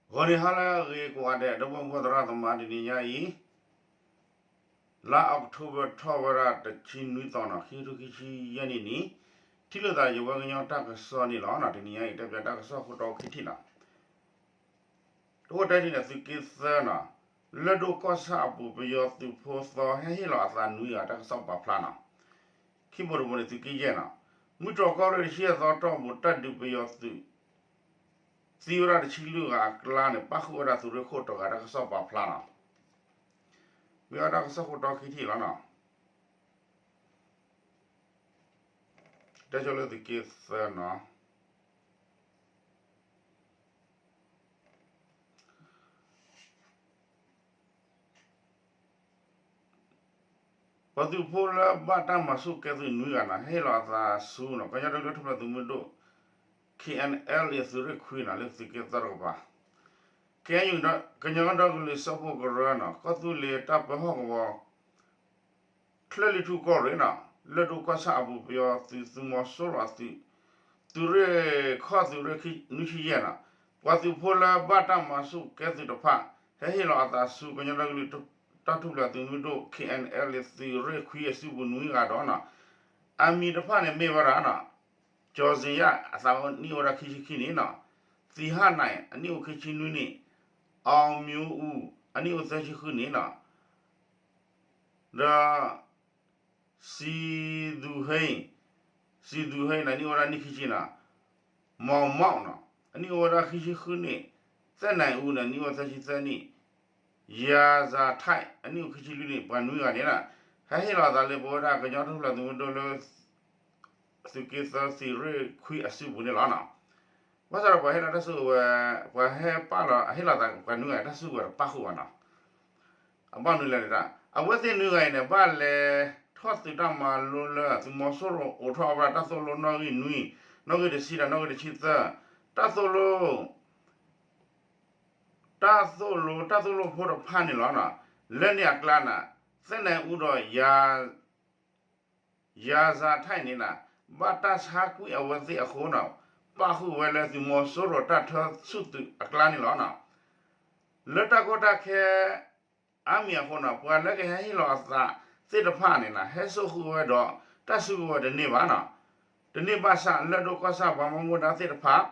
ဂီၤနံၤဟါလၢအဂ့ၤကိးဂၤဒဲး ဒီပုၢ်ဝဲၢ်သရၣ်သမါ တနံၤညါအံၤ လါအီးကထိဘၢၣ်ထီၣ်ဝဲဒၣ်တဆံနွံသီနီၤ ခံကထိခံဆံယဲၢ်နံၣ်န့ၣ် ထံၣ်လိာ်သးယဝဲကညီတၢ်ကစီၣ်န့ၣ်လီၤ. တနံၤညါအံၤ တဲပၠးတၢ်ကစီၣ်ခိၣ်တီခံထံၣ်နီၤ တအိၣ်တဲထံၣ်န့ၣ် သုးက့သၢနီၤ လၢၢ်ဒိၣ်ကီၢ်ဆၣ်အပူၤ ပယီၤသုးဖိသီ ဟဲဟ့ၣ်လီၤအသးနွံဂၤ တၢ်ကစီၣ်ပာ်ဖျါနီၤ. ခံဘိတဘိန့ၣ် သုးက့ယဲၢ်နီၤ မုၢ်တြီၢ်ကီၢ်ရ့ၣ်တဆံယဲၢ်သီတီၢ်ပူၤ တၢ်ဒုးပယီၤသုး သံဝဲဒၣ်တဆံလွံၢ်ဂၤအကျါန့ၣ် ပၣ်ဃုာ်ဝဲဒၣ်သုးရ့ၣ်ခိၣ်တဂၤ တၢ်ကစီၣ်ပာ်ဖျါနီၤ. မ့ၢ်ဝဲတၢ်ကစီၣ်ခိၣ်တီခံထံၣ်လီၤနီၤ. တဲဆိလၢသုးက့သၢနီၤ ပှၤသုးဖိလၢဘၣ်တၢ်မၤဆူၣ်ကဲသုးနွံဂၤနီၤ ဟဲဟ့ၣ်လီၤအသးဆူနီၤ ကညီဒီကလုာ်ထူၣ်ဖျဲးသုးမုၢ်ဒိၣ် ခ့ၣ်အဲၣ်အဲၣ်လ်အ့ သုးရ့ၣ်ခွံနီၤ လၢသုးက့သၢတကပၤ ခ့ၣ်အဲၣ်ယူၣ် ကညီဒီကလုာ်စၢဖှိၣ်ကရၢနီၤ ကီၢ်သူလ့ၤတၢ်ပၢဟီၣ်ကဝီၤ ချၢၣ်လံၤထူၣ်ကီၢ်ရ့ၣ်နီၤ လၢၢ်ဒိၣ်ကီၢ်ဆၣ်အပူၤ ပယီၤသုးသုးမီၤစိရိၤအသုး သုးရ့ၣ်ခီၣ်သုးရ့ၣ်နွံဆံယဲၢ်နီၤ ပှၤသုးဖိလၢဘၣ်တၢ်မၤဆူၣ်ကဲသုးတဖၣ် ဟဲဟ့ၣ်လီၤအသးဆူ ကညီဒီကလုာ်တၢ်ထူၣ်ဖျဲးသုးမုၢ်ဒိၣ် ခ့ၣ်အဲၣ်အဲၣ်လ်အ့ သုးရ့ၣ်ခွံအစုပူၤနွံဂၤဒီးနီၤ အမံၤတဖၣ်န့ၣ်မ့ၢ်ဝဲဒၣ်နီၤ ကၠီၤစ့ယၣ် အသးအိၣ်နံၣ်အိၣ်ဝဲဒၣ်ခံဆံခံနံၣ်နီၤ သံဟၣ်နၢၣ် အနံၣ်အိၣ်ခံဆံနွံနံၣ် အီၣ်မၠိအူ အနံၣ်အိၣ်သၢဆံဃုနံၣ်နီၤ ဒီး စံသူဟ့ စံသူဟ့န့ၣ် နံၣ်အိၣ်ဝဲဒၣ်နံၣ်ခံဆံနီၤ မီၤမီၣ်နီၤ အနံၣ်အိၣ်ဝဲဒၣ်ခံဆံဃုနံၣ် သဲၣ်နၢၣ်အူန့ၣ် နံၣ်အိၣ်သၢဆံသၢနံၣ် ယၤစၤထၢၣ် အနံၣ်အိၣ်ခံဆံလွံၢ်နံၣ် ပှၤနွံဂၤန့ၣ်နီၤ ဟဲဟ့ၣ်လီၤအသးလၢပဝဲဒၣ်ကညီထူၣ်ဖျဲးသုးမုၢ်ဒိၣ်လၢ သုးက့သၢသုးရ့ၣ်ခွံအစုပူၤန့ၣ်လီၤနီၤ ဘၣ်ဆၣ်ဒီးပှၤဟ့ၣ်လီၤတၢ်စုကဝဲၤ ပှၤဟဲပာ်လီၤ ဟ့ၣ်လီၤသးပှၤနွံဂၤတၢ်စုကဝဲၤတပၣ်ဃုာ်ဘၣ်နီၤ အဘၣ်မနုၤလဲၣ်န့ၣ် အဝဲသ့ၣ်နွံဂၤအံၤန့ၣ် ဘၣ်လဲၤထီၣ်သုးတၢ်မၤလိလၢ သုးမီၤစိရိၤအိးထီၣ်ဝဲဒၣ်တၢ်သိၣ်လိနီၣ်ဂံၢ်နွံ နီၣ်ဂံၢ်တဆံဒီးနီၣ်ဂံၢ်တဆံသၢ တၢ်သိၣ်လိ တၢ်သိၣ်လိ တၢ်သိၣ်လိဖိတဖၣ်န့ၣ်လီၤ. လၢန့ၣ်အကျါန့ၣ် သဲၣ်နၢၣ်အူဒီး ယၤစၤထၢၣ်န့ၣ် ဘၣ်တၢ်ဆါကွံာ်အဝဲသ့ၣ်အဃိန့ၣ် ပၣ်ဃုာ်ဝဲလၢသုးမီၤစိရိၤတၢ်ထၢဆူၣ်သုးအကျါန့ၣ်လီၤ. လၢတၢ်ကီတၢ်ခဲ အါမံၤအဃိန့ၣ် ပှၤလၢကဟဲဟ့ၣ်လီၤအသးသ့ၣ်တဖၣ်န့ၣ် ဟဲစိာ်ဃုာ်ဝဲဒီး တၢ်စုကဝဲၤတန့ၢ်ဘၣ်နီၤ. တန့ၢ်ဘၣ်ဆၣ် လၢၢ်ဒိၣ်ကီၢ်ဆၣ်ပှၤဘၣ်မူဘၣ်ဒါသ့ၣ်တဖၣ်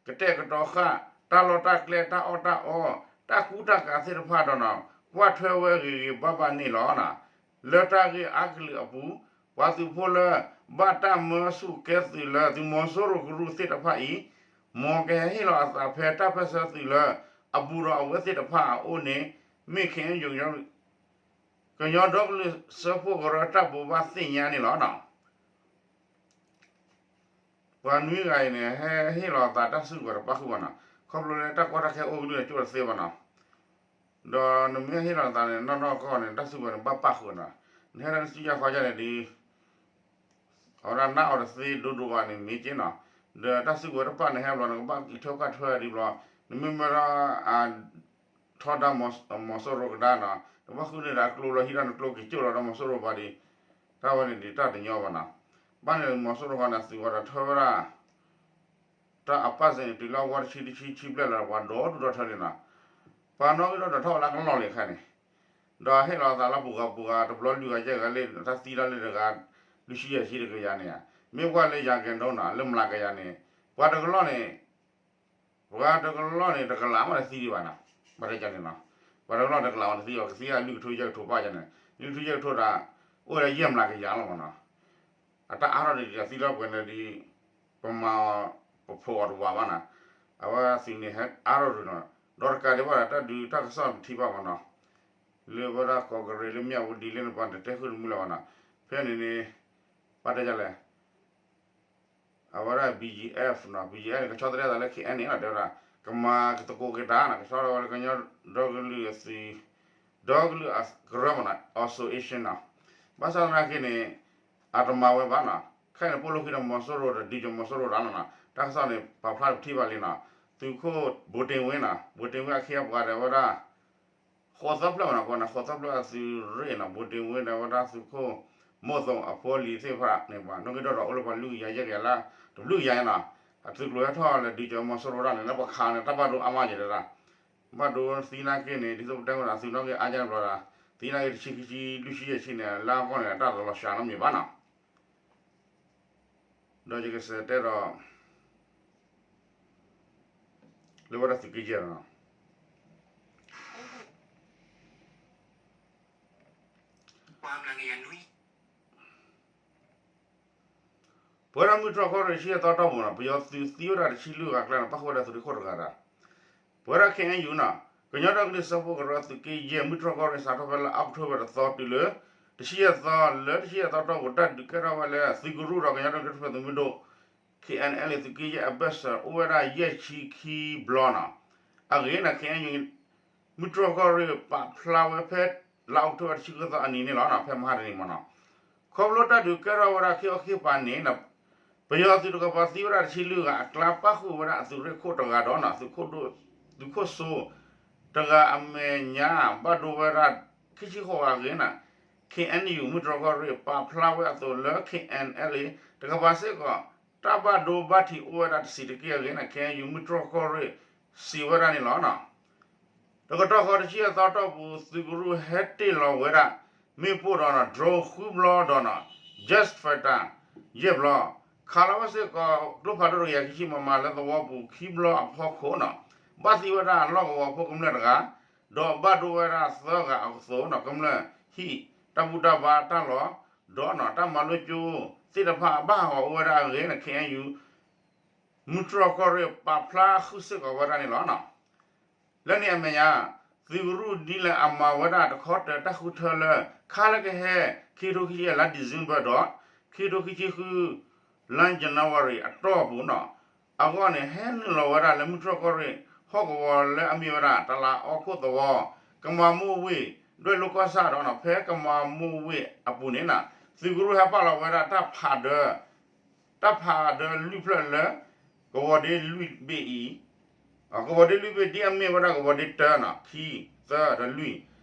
ကတဲာ်ကတီၤဃာ် တၢ်လီၢ်တၢ်ကျဲ တၢ်အီၣ်တၢ်အီ တၢ်ကူတၢ်ကၤသ့ၣ်တဖၣ်ဒီးနီၤ ကွၢ်ထွဲဝဲဂ့ၤဂ့ၤဘၣ်ဘၣ်န့ၣ်လီၤ. လၢတၢ်ဂ့ၢ်အါကလုာ်အပူၤ ပှၤသုးဖိလၢ ဘၣ်တၢ်မၤဆူၣ်ကဲသုးလၢသုးမီၤစိရိၤကရူၢ်သ့ၣ်တဖၣ်အံၤ မ်ကဟဲဟ့ၣ်လီၤအသးဖဲတၢ်ပၢၢ်ဆၢသုးလၢအပူၤဒီးအဝဲသ့ၣ်တဖၣ်အအိၣ်န့ၣ် မ့ၢ် ခ့ၣ်အဲၣ်ယူၣ် ကညီဒီကလုာ်စၢဖှိၣ်ကရၢတၢ်ဘိးဘၣ်သ့ၣ်ညါန့ၣ်လီၤ. ပှၤနွံဂၤအံၤန့ၣ် ဟဲဟ့ၣ်လီၤအသးတၢ်စုကဝဲၤတပၣ်ဃုာ်ဘၣ်နီၤ. ခီဖျိလၢတၢ်ကီတၢ်ခဲအိၣ်ကလုၢ်န့ၣ် ကၠိၣ်တသ့ဘၣ်နီၤ. ဒီးနမ့ၢ်ဟ့ၣ်လီၤသးန့ၣ် နီၢ်နီၢ်ကီၢ်န့ၣ် တၢ်စုကဝဲၤန့ၣ်ဘၣ်ပၣ်ဃုာ်နီၤ. နဟဲလၢနစုယါဃီယါန့ၣ်ဒီး အဝဲဒၣ်နၢ်အီၤတသ့ဒိဒိဘၣ်န့ၣ်မ့ၢ်က့နီၤ. ဒီးတၢ်စုကဝဲၤတပၣ်န့ၣ်ဟဲဘျီန့ၣ် ကဘၣ်က့ၤထၢကၣ်ထွဲဒံးဘျီ နမ့ၢ်မၢဒီး ထီဒါမီၤစိရိၤကဒါနီၤ နဘၣ်ဃုန့ၢ်ဒီးအကျိလီၤ ဟံးဒီးနကျိက့ၤကၠိၣ်လီၤဒီးမီၤစိရိၤပှၤဒီး တၢ်ဝဲန့ၣ်ဒ်တၢ်တညီဘၣ်နီၤ. ဘၣ်န့ၣ်မီၤစိရိၤဃီန့ၣ် သုးဝဲဒီးထၢဝဲဒၣ် တၢ်အပၣ်စဲန့ၣ် တုၤလၢအဝီတဆံတဆံဆံဘျဲၣ်လီၤ ပှၤဒီဒူၣ်ဒီထၢလံနီၤ. ပှၤနီၣ်ဂံၢ်ဒီးထီၣ်ဝဲလၢကလီၢ်လံခဲန့ၣ် ဒီးဟ့ၣ်လီၤသးလၢပူၤဂၤပူၤဂၤ တဘျီလွံၢ်ဂၤယဲၢ်ဂၤလၢ တၢ်သံလီၤလၢတဂၤ လွံၢ်ဆံယဲၢ်ဆံတကယၤန့ၣ်ဧါ. မ့ၢ်ကွၢ်လၢယၤကဲၤဒိနီၤ လၢမျးကယၤန့ၣ် ပှၤတကလီၢ်န့ၣ် ပှၤတကလီၢ်န့ၣ် တကလးမးတသံဒံးဘၣ်နီၤ. ဘၣ်တကန့ၣ်နီၤ ပှၤတကလီၢ်တကလးမးတသံဘၣ် ကသံအလွံၢ်ကထိယဲၢ်ကထိဘၣ်ယၤန့ၣ် လွံၢ်ကထိယဲၢ်ကထိဒီး အိၣ်ဝဲဒၣ်ယဲၢ်မျးကယၤလီၤမးနီၤ. အတၢ်အါထီၣ်ဒ်အံၤသံလီၤပှဲၤန့ၣ်ဒီး ပမၤအီၤ ပဖိးအီၤတဝးဘၣ်နီၤ. အဝဲသ့ၣ်န့ၣ်ဟဲအါထီၣ်ဒုးနီၤ ဒီးတကးဒံးဘၣ်ဒီး တၢ်ဒုးတၢ်ကစီၣ်ပထံၣ်ဘၣ်မးနီၤ လၢဝဲဒၣ်ကီးကရ့ၣ်လၢမၠးဝတံၤလၢန့ၣ် ပှၤတတဲဃုာ်တမုာ်လၢၤဘၣ်နီၤ. ဖဲန့ၣ်န့ၣ် ဘၣ်တဲဒ်လဲၣ် အဝဲဒၣ် ဘံၣ်ယံၣ်အဲၣ်ဖ် နီၤ ဘံၣ်ယံၣ်အဲၣ်ဖ်န့ၣ် ကဆီတလဲအသးလၢ ခ့ၣ်အဲၣ်အဲၣ်လ်အ့ နီၤ တဲဝဲဒၣ် ကမၤကသကိးက့ၤတၢ်နီၤ ကဆီတလဲဝဲလၢကညီဒီကလုာ်အသုး ဒီကလုာ်အကရၢမးနီၤ association နီၤ. ဘၣ်ဆၣ်သနာ်က့န့ၣ် အတမၤဝဲဘၣ်နီၤ ခဲအံၤန့ၣ် ပိာ်လိာ်ခံဒီးမီၤစိရိၤဒီး ဒုးကီၤမီၤစိရိၤတၢ်နီၤနီၤ တၢ်ကစီၣ်န့ၣ် ပာ်ဖျါပထံၣ်ဘၣ်လံနီၤ သုးခိၣ် ဘိတ့ဝ့နီၤ ဘိတ့ဝ့အခ့အပှၤဒီးဝဲဒၣ် ဃိးသၢဖျၢၣ်မးနီၤ ကွၢ်န့ၣ် ဃိးသၢဖျၢၣ်အသုးရ့ၣ်နီၤ ဘိတ့ဝ့ဒီးဝဲဒၣ်သုးခိၣ် မိၢ်သိးအဖိအလံၤသ့ၣ်တဖၣ်န့ၣ် ပှၤနီၣ်ဂံၢ်ဒီးဒီးအိၣ်လၢပှၤလွံၢ်ကယၤယဲၢ်ကယၤလၢ တဘျုးကယၤနီၤ အသုးကျိၤဟဲထီၣ်လၢဒုးကီၤမီၤစိရိၤတၢ်န့ၣ် လၢပှၤခးန့ၣ် တၢ်ဘၣ်ဒိအါမးယဲၢ်တဒၣ် ဘၣ်ဒိသံနာ်က့န့ၣ် ဒ်သိးပတဲဝဲဒၣ် သုးနီၣ်ဂံၢ်အါယါန့ၣ်ဘျီဒၣ် သံနာ်က့တဆံခံဆံ လွံၢ်ဆံယဲၢ်ဆံန့ၣ် လၢအဂီၢ်န့ၣ် တၢ်တလီၤစှၤနီတမံၤဘၣ်နီၤ. ဒီးယကစးတဲဒီး လၢဝဲဒၣ်သုးက့ယဲၢ်လီၤနီၤ. ပှၤမနုၤ ပဝဲဒၣ်မုၢ်တြီၢ်ကီၢ်ရ့ၣ် တဆံယဲၢ်သီတီၢ်ပူၤနီၤ ပယီၤသုးသံဝဲဒၣ်တဆံလွံၢ်ဂၤအကျါန့ၣ် ပၣ်ဃုာ်ဝဲဒၣ်သုးရ့ၣ်ခိၣ်တဂၤဒီး ပဝဲဒၣ် ခ့ၣ်အဲၣ်ယူၣ် နီၤ ကညီဒီကလုာ်စၢဖှိၣ်ကရၢသုးက့ယဲၢ် မုၢ်တြီၢ်ကီၢ်ရ့ၣ် စးထီၣ်ဖဲလါအီးကထိဘၢၣ်တသီတုၤလၢ တဆံယဲၢ်သီ လၢတဆံယဲၢ်သီတီၢ်ပူၤ တၢ်ဒုးကဲထီၣ်ဝဲလၢ သုးကရူၢ်ဒီးကညီဒီကလုာ်တၢ်ထူၣ်ဖျဲးသုးမုၢ်ဒိၣ် ခ့ၣ်အဲၣ်အဲၣ်လ် သုးက့ယဲၢ်အဘၢၣ်စၢၤ အိၣ်ဝဲဒၣ်ယဲၢ်ဆံခံဘျီနီၤ. အဂ့ၢ်န့ၣ် ခ့ၣ်အဲၣ်ယူၣ် မုၢ်တြီၢ်ကီၢ်ရ့ၣ် ပာ်ဖျါဝဲဖဲ လါအီးကထိဘၢၣ်တဆံဃုသီအနံၤန့ၣ်လီၤနီၤ ဖဲမဟါတနံၤမ့ၢ်နီၤ. ခီဖျိတၢ်ဒုးကဲထီၣ်ဝဲဒၣ်ခံခီခံကပၤန့ၣ် ပယီၤသုးတကပၤသံဝဲဒၣ်တဆံလွံၢ်ဂၤအကျါ ပၣ်ဃုာ်ဝဲဒၣ်အသုးရ့ၣ်ခိၣ်တဂၤဒီးနီၤ သုးခိၣ်စိတဂၤအမဲာ်ညါ ဘၣ်ဒိဝဲဒၣ် ခံဆံဃိးဂၤအဂ့ၢ်န့ၣ် ခ့ၣ်အဲၣ်ယူၣ် မုၢ်တြီၢ်ကီၢ်ရ့ၣ် ပာ်ဖျါဝဲအသိးလၢ ခ့ၣ်အဲၣ်အဲၣ်လ် တကပၤစ့ၢ်ကီး တၢ်ဘၣ်ဒိဘၣ်ထံးအိၣ်ဝဲဒၣ်တဆံးတက့ၢ်အဂ့ၢ်န့ၣ် ခ့ၣ်အဲၣ်ယူၣ် မုၢ်တြီၢ်ကီၢ်ရ့ၣ် စံးဝဲဒၣ်န့ၣ်လီၤနီၤ. တကတီၢ်ဃီတဆံယဲၢ်သီတီၢ်ပူၤ သုးကရူၢ်ဟဲတ့ၢ်လီၤဝဲဒၣ် မ့ၣ်ပိၢ်ဒီးနီၤ drone ဃုဘျီဒီးနီၤ jet fighter ယဲၢ်ဘျီ ခးလီၤဝဲစ့ၢ်ကီး ကျိဖးဒိၣ်တကယၤခံဆံ မမ လၢသဝီပူၤခံဘျီအဖီခိၣ်နီၤ ဘၣ်သံဝဲဒၣ်လီၢ်ကဝီၤဖိကမျၢၢ်တဂၤ ဒီးဘၣ်ဒိဝဲဒၣ်သၢဂၤအသိးနီၤ ကမျၢၢ်ဟံၣ် တၢ်ဘူၣ်တၢ်ဘါတၢ်လီၢ် ဒီးနီၤ တၢ်မၤလိကၠိသ့ၣ်တဖၣ် ဘၣ်ဟးဂီၤအိၣ်ဝဲဒၣ်အဂ့ၢ်န့ၣ် ခ့ၣ်အဲၣ်ယူၣ် မုၢ်တြီၢ်ကီၢ်ရ့ၣ် ပာ်ဖျါဃုာ်စ့ၢ်ကီးဝဲဒၣ်န့ၣ်လီၤနီၤ. လၢန့ၣ်အမဲာ်ညါ သုးကရူၢ်ဒ်လဲၣ်အမၤဝဲဒၣ်တခီတၢၤတၢ်ဃုထၢလၢ ခါလၢကဟဲ ခံကထိခံဆံယဲၢ်လါ December ဒီး ခံကထိခံဆံဃု လါ January အတီၢ်ပူၤနီၤ အဂီၢ်န့ၣ် ဟဲနုာ်လီၤဝဲဒၣ်လၢမုၢ်တြီၢ်ကီၢ်ရ့ၣ် ဟီၣ်ကဝီၤလၢအမ့ၢ်ဝဲဒၣ် တလးအီခိၣ်သဝီ ကမၤမိၢ်ဝ့ၢ် ဒွဲၣ်လိၤကီၢ်ဆၣ်ဒီးနီၤ ဖဲကမၤမိၢ်ဝ့ၢ်အပူၤန့ၣ်နီၤ သုးကရူၢ်ဟဲပာ်လီၤဝဲဒၣ်တၢ်ဖးဒၢ တၢ်ဖးဒၢလွံၢ်ဖျၢၣ်လၢ ကဝီၤဒ့လွံၢ်ဘ့ၣ်အံၤ, ကဝီၤဒ့လွံၢ်ဘ့ၣ်ဒ်အမ့ၢ်ဝဲဒၣ်ကဝီၤဒ့တၢနီၤ ခံ, သၢ ဒီးလွံၢ်,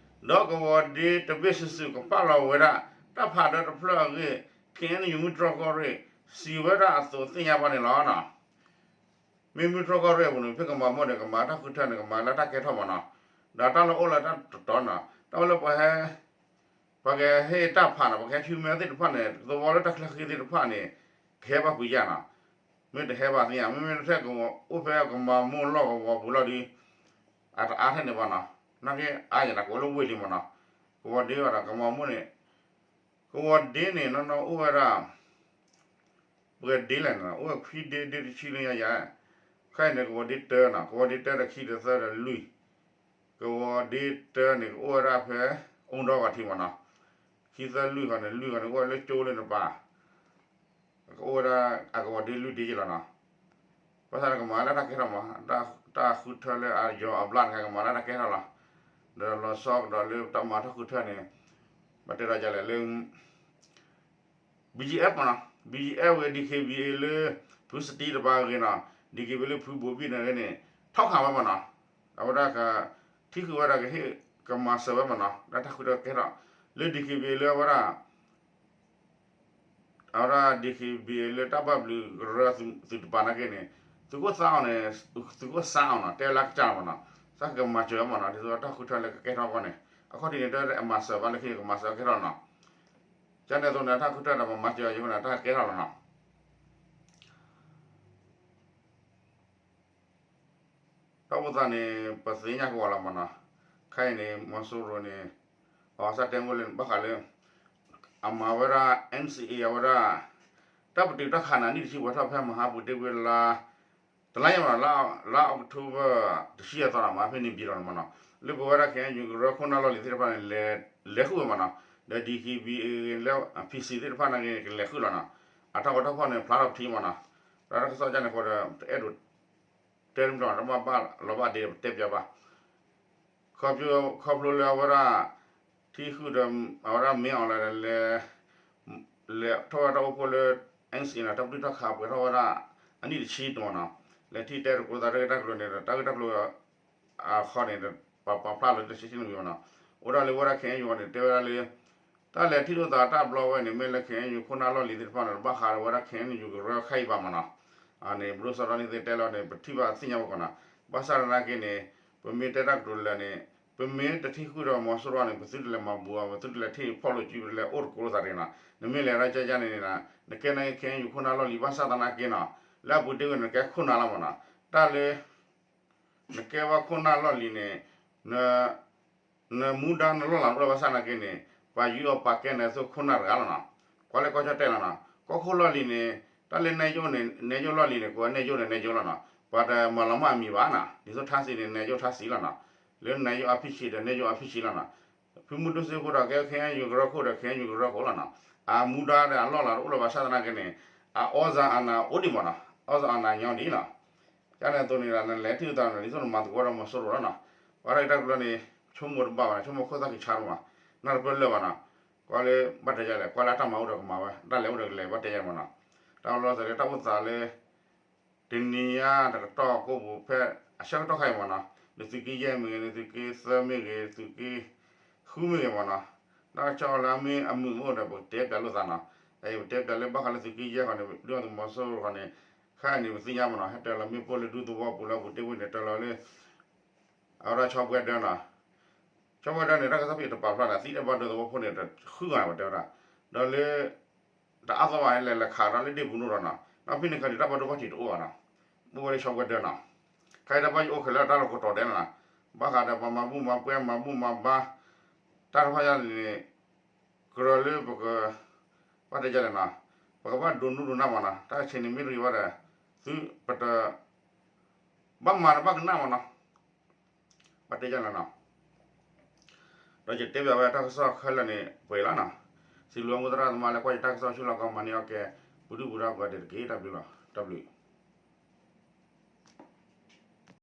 ဒီးကဝီၤဒ့တဘ့ၣ်စုာ်စုာ် ကပာ်လီၤဝဲဒၣ် တၢ်ဖးဒၢတဖျၢၣ်အဂ့ၢ် ခ့ၣ်အဲၣ်ယူၣ် မုၢ်တြီၢ်ကီၢ်ရ့ၣ် စံးဝဲဒၣ်အသိးသ့ၣ်ညါဘၣ်န့ၣ်လီၤ. မ့ၢ်မုၢ်တြီၢ်ကီၢ်ရ့ၣ်အပူၤန့ၣ် ဖဲကမၤမိၢ်န့ၣ် ကမၤတၢ်ဃုထၢန့ၣ် ကမၤလၢတၢ်ကဲထီၣ်မးနီၤ, ဒီးတၢ်လၢအိၣ်လၢတၢ်တတီၤနီၤ, တၢ်ဝဲလၢပှၤဟဲ ပှၤကဟဲတၢ်ဖးနီၤ ပှၤကဟဲဆူမဲသ့ၣ်တဖၣ်န့ၣ် သဝီလၢတၢ်ချၢဃံသ့ၣ်တဖၣ်န့ၣ် ကဟဲဘၣ်ပှဲၤယၢ်နီၤ, မ့ၢ်တဟဲဘၣ်သ့ၣ်ညါ မ့မ့ၢ်ထဲကဝီၤအိၣ်ဖဲကမၤမိၢ်လီၢ်ကဝီၤပူၤလီၤဒီး အတအါထဲန့ၣ်ဘၣ်နီၤ, နာ်က့အါယဲၢ်နီၤ ကအိၣ်လၢဝ့ၢ်လံမးနီၤ, ကဝီၤဒ့ဘၣ်ဒီးကမၤမိၢ်န့ၣ် ကဝီၤဒ့န့ၣ် နီၢ်နီၢ်အိၣ်ဝဲဒၣ် ပှဲၤဒ့လဲၣ်နီၤ အိၣ်ဝဲခွံဒ့ ဒ့တဆံလၢညါယၤ, ခဲအံၤန့ၣ် ကဝီၤဒ့တၢနီၤ ကဝီၤဒ့တၢ ဒီးခံဒီးသၢဒီးလွံၢ်, ကဝီၤဒ့တၢန့ၣ် ကအိၣ်ဝဲဒၣ်ဖဲ အိၣ်ဒီဂီၤထံးမးနီၤ, ခံသၢလွံၢ်ဂီၤန့ၣ် လွံၢ်ဂီၤန့ၣ် အိၣ်ဝဲလၢကၠိလၢနပၤ ကအိၣ်ဝဲဒၣ်အကဝီၤဒ့လွံၢ်ဒ့ယဲၢ်လီၤနီၤ, ဘၣ်ဆၣ်န့ၣ် ကမၤလၢတၢ်ကဲထီၣ်မး တၢ်ဃုထၢလၢအယီၤအဘျါန့ၣ် ကမၤလၢတၢ်ကဲထီၣ်လီၤ, ဒီးလီၤဆီကဒီးလၢတၢ်မၤတၢ်ဃုထၢန့ၣ် ဘၣ်တဲဒီးယလဲၣ်လၢ BGF မးနီၤ BGF ဝဲ DKBA လၢ ဖုစတံတပၤအဂ့ၢ်နီၤ DKBA လၢဖုဘိးဘံၣ်န့ၣ်ဂ့ၤန့ၣ် ထီၣ်ခးဝဲမးနီၤ, အဝဲဒၣ်က ထံၣ်ဃုာ်ဝဲဒၣ်ကဟ့ၣ်ကမၤစၢၤဝဲမးနီၤ လၢတၢ်ဃုထၢကဲထီၣ် လၢ DKBA လၢအဝဲဒၣ် အဝဲဒၣ် DKBA လၢတၢ်ဘၣ်ဘျုးကရၢသုးတပၤနာ်က့န့ၣ် သုးခိၣ်သါအီၤန့ၣ် သုးခိၣ်စါအီၤနီၤ တဲလၢကစၢ်မးနီၤ စးကမၤစၢၤဝဲမးနီၤ ဒ်သိးတၢ်ဃုထၢလၢကကဲထီၣ်အဂီၢ်န့ၣ် အခီၣ်ထံးန့ၣ် တၢ်အမၤစၢၤဘၣ်လၢခံကမၤစၢၤကဲထီၣ်နီၤ ကန့ၣ်အသိးန့ၣ် တၢ်ဃုထၢဒီးပမၤစၢၤအီၤယိန့ၣ် တၢ်ကဲထီၣ်လီၤနီၤ ဒီးဖိသၣ်န့ၣ် ပသ့ၣ်ညါကဝီၤလီၤမးနီၤ, ခဲအံၤန့ၣ် မီၤစိရိၤန့ၣ် အစၢ်တဲမိၣ်လၢဘၣ်ဃးလၢ အမၤဝဲဒၣ် NCA အဝဲဒၣ် တၢ်ပတုာ်တၢ်ခးန့ၣ် နံၣ်တဆံပှဲၤထီၣ်ဖဲမဟါပူၤတ့ၢ်ဝဲလါ တလါညါမးနီၤ လါ လါအီးကထိဘၢၣ် တဆံယဲၢ်သီနီၤ မဟါဖဲန့ၣ်ဘံၤလီၤမးနီၤ လၢပဝဲဒၣ် ခ့ၣ်အဲၣ်ယူၣ် ကရၢခိၣ်နၢ်လီၢ်လံၤသ့ၣ်တဖၣ်န့ၣ် လဲၤဃုာ်ဝဲမးနီၤ ဒီး DKBA လၢ PC သ့ၣ်တဖၣ်န့ၣ်ကလဲၤဃုာ်လီၤနီၤ အထီၣ်ကထီၣ်ဖီၣ်န့ၣ် ဖျါထီၣ်ပထံမးနီၤ ဒီးတၢ်ကစီၣ်ကန့ၣ်ဃိဒီး တအဲၣ်ဒိး တဲတမံၤလီၤ တဘၣ်ဘၣ်လီၤဘၣ်ဒ့တဲပၠးဘၣ် ခီဖျိလၢအဝဲဒၣ် ထံဃုာ်ဒီး အဝဲဒၣ်မ့ၢ်အီၤလၢ လဲၤထီၣ်ဝဲဒၣ်တၢ်အိၣ်ဖှိၣ်လၢ NCA န့ၣ် တၢ်ပတုာ်တၢ်ခးပှဲၤထီၣ်ဝဲဒၣ် အနံၣ်တဆံတီၤနီၤ လဲၤထံၣ်တဲသကိးသးတၢ်ဂ့ၢ်တၢ်ကျိၤန့ၣ်ဒီး တၢ်ဂ့ၢ်တၢ်ကျိၤ အခီန့ၣ် ပာ်ဖျါလၢတၢ်ဆံးဆံးနွံမးနီၤ အိၣ်ဒၣ်လၢဝဲဒၣ် ခ့ၣ်အဲၣ်ယူၣ် အီၤန့ၣ် တဲဝဲဒၣ်လၢ တၢ်လဲၤထံၣ်လိာ်သးတၢ်ဘျီဝဲန့ၣ် မ့ၢ်လၢ ခ့ၣ်အဲၣ်ယူၣ် ခိၣ်နၢ်လီၢ်လံၤသ့ၣ်တဖၣ်န့ၣ် ဘၣ်ဃးဒီးဝဲဒၣ် ခ့ၣ်အဲၣ်ယူၣ် ကရၢခဲအံၤဘၣ်မးနီၤ အန့ၣ် ပဒိၣ်စီၤဒီနံၣ်သ့ၣ်တဲလီၤန့ၣ် ပထံၣ်ဘၣ်သ့ၣ်ညါဝဲကီးနီၤ ဘၣ်ဆၣ်သနာ်က့န့ၣ် ပမ့ၢ်တဲတၢ်ကတိၤလၢာ်န့ၣ် ပမ့ၢ်တထံၣ်ဃုာ်ဒီးမီၤစိရိၤန့ၣ် ပသုတလဲၤမၤဘူးအီၤ ပသုတလဲၤထံၣ်ဖီၣ်လိာ်စု ပတလဲၤအိၣ်တကိးလိာ်သးတဂ့ၤနီၤ. နမ့ၢ်လဲၤဒၣ်ကဲကဲန့ၣ်န့ၣ် နကဲန့ၣ် ခဲအံၤယူၤခိၣ်နၢ်လီၢ်လံၤ ဘၣ်ဆၣ်သနာ်က့နီၤ လၢအပူၤတ့ၢ်ဝဲန့ၣ် နကဲခိၣ်နၢ်လီၤမးနီၤ. တၢ်လၢ နကဲဝဲခိၣ်နၢ်လီၢ်လံၤန့ၣ် နမူဒါနလီၢ်လၤတအိၣ်လၢၤဘၣ်ဆၣ်သနာ်က့န့ၣ် ပှၤယုၢ်အီၣ်ပာ်ကဲနၤသိးခိၣ်နၢ်တဂၤလီၤနီၤ. ကွၢ်လၢကီၢ်ကၠီၣ်တဲၣ်လီၤနီၤ. ကီၢ်ခိၣ်လီၢ်လံၤန့ၣ် တၢ်လၢနဲၣ်ယိၣ်န့ၣ် နဲၣ်ယိၣ်လီၢ်လံၤန့ၣ် ကိးဝဲနဲၣ်ယိၣ်န့ၣ် နဲၣ်ယိၣ်လီၤနီၤ. ပှၤတမၤလီၤမၢ်အမံၤဘၣ်နီၤ. ဒ်သိးထါစံးန့ၣ် နဲၣ်ယိၣ်ထါစံးလီၤနီၤ. လၢနဲၣ်ယိၣ်အဖံးဆံးဒီးနဲၣ်ယိၣ်အဖံးဆံးလီၤနီၤ. ဖုမုၢ်ဒိၣ်စ့ၢ်ကီးဒီးကဲ ခဲအံၤယူၤကရၢခိၣ်ဒီး ခဲအံၤယူၤကရၢခိၣ်လီၤနီၤ. အမူဒါဒီးအလီၢ်လၤတအိၣ်လၢၤဘၣ်ဆၣ်သနာ်က့န့ၣ် အအီစၣ်အနၢ်အိၣ်ဒံးမးနီၤ. အီစၣ်အနၢ်ညီဒံးနီၤ. ကန့ၣ်အသိးန့ၣ်ဒီး နလဲၤထံၣ်သးန့ၣ် ဒ်သိးနမၤသကိးဒီးမီၤစိရိၤလီၤနီၤ. ပှၤတၢ်ဂ့ၢ်တၢ်ကျိၤန့ၣ် ဆိကမိၣ်တဘၣ်ဘၣ်နီၤ, ဆိကမိၣ်ခိၣ်သၣ်ကံၤဆါဒိၣ်မး, နၢ်တပၢၢ်လၢာ်ဘၣ်နီၤ. ကွၢ်လၢ ဘၣ်တဲယလဲၣ်, ကွၢ်လၢအတၢ်မၤအိၣ်ဒီးကမၤဝဲ, တၢ်လဲၤအိၣ်ဒီးကလဲၤ ဘၣ်တဲယမးနီၤ. တၢ်လီၢ်သးလၢတၢ်အိၣ်သးလၢ တနံၤညါတကတီၢ်ကိးပူၤဖဲ အဆၢကတီၢ်ခါအံၤမးနီၤ, နသုးက့ယဲၢ်မ့ၢ်ဂ့ၤ, နသုးက့သၢမ့ၢ်ဂ့ၤ, သုးက့ဃုမ့ၢ်ဂ့ၤမးနီၤ, တၢ်ကစီၣ်လၢအမ့ၢ်အမုာ်အိၣ်ဒီး ပကတဲပၠးလိာ်သးနီၤ. အအံၤပတဲပၠးလၢဘၣ်ဃးလၢသုးက့ယဲၢ်ဃီန့ၣ် ဒုၣ်ဒါသုးမီၤစိရိၤဃီန့ၣ် ခဲအံၤန့ၣ် ပသ့ၣ်ညါမးနီၤ, ဟဲတၢၤလီၤမ့ၣ်ပိၢ်လၢဒူသဝီပူၤလၢအပူၤတ့ၢ်ဝဲန့ၣ် တၢၤလီၤလၢ အဝဲဒၣ်ဆီပှဲၤဒၢနီၤ. ဆီပှဲၤဒၢန့ၣ် တၢ်ကစီၣ်ဖဲတပာ်ဖျါန့ၣ် သံတၢ်ဘၣ်ဒိသဝီဖိန့ၣ် တဃုဂၤပတဲဝဲဒၣ်, ဒီးလၢ တအါသီဘၣ် လဲၤလဲၤခးဒီးလၢဒ့ၣ်ပူၤနိၣ်ဒီးနီၤ, ဒီးဖဲန့ၣ်ခါန့ၣ် တၢ်ဘၣ်ဒိဘၣ်ထံးတအိၣ်ဘၣ်နီၤ, အိၣ်ဝဲလၢဆီပှဲၤဒၢနီၤ. ခဲအံၤတၢ်ဘၣ်ယအိၣ်ခဲလၢာ်တၢ်လီၢ်ကတီၤဒဲးနီၤ, ဘၣ်ဃးဒီးပှၤမၤဘူၣ်မၤပှဲၤ မၤဘူၣ်မၤဘါ တၢ်တဖၣ်ညါန့ၣ် ကြၢးလၢပက ဘၣ်တဲယလဲၣ်နီၤ, ပကဘၣ်ဒိးနူဒိးနၢ်မးနီၤ, တၢ်ဆံးန့ၣ်မ့ၢ်တဂ့ၤဘၣ်ဒီး သုပတ ဘၣ်မၤဒီးဘၣ်ကနၣ်မးနီၤ, ဘၣ်တဲယလဲၣ်နီၤ. ဒီးယတဲဘၣ်ဝဲတၢ်ကစီၣ်ခဲလၢာ်န့ၣ် ပှဲၤလီၤနီၤ. စံးဘျုးမိၢ်သရၣ်သမါလၢကွၢ်ယတၢ်ကစီၣ်ဆူလီၢ်ကီၢ် မၤန့ၢ်အီၣ်ကဲ ပူၤဒုၣ်ပူၤဒါပှၤဒဲးတက့ၢ်. တၢ်ဘျုးလီၤ, တၢ်ဘျုး.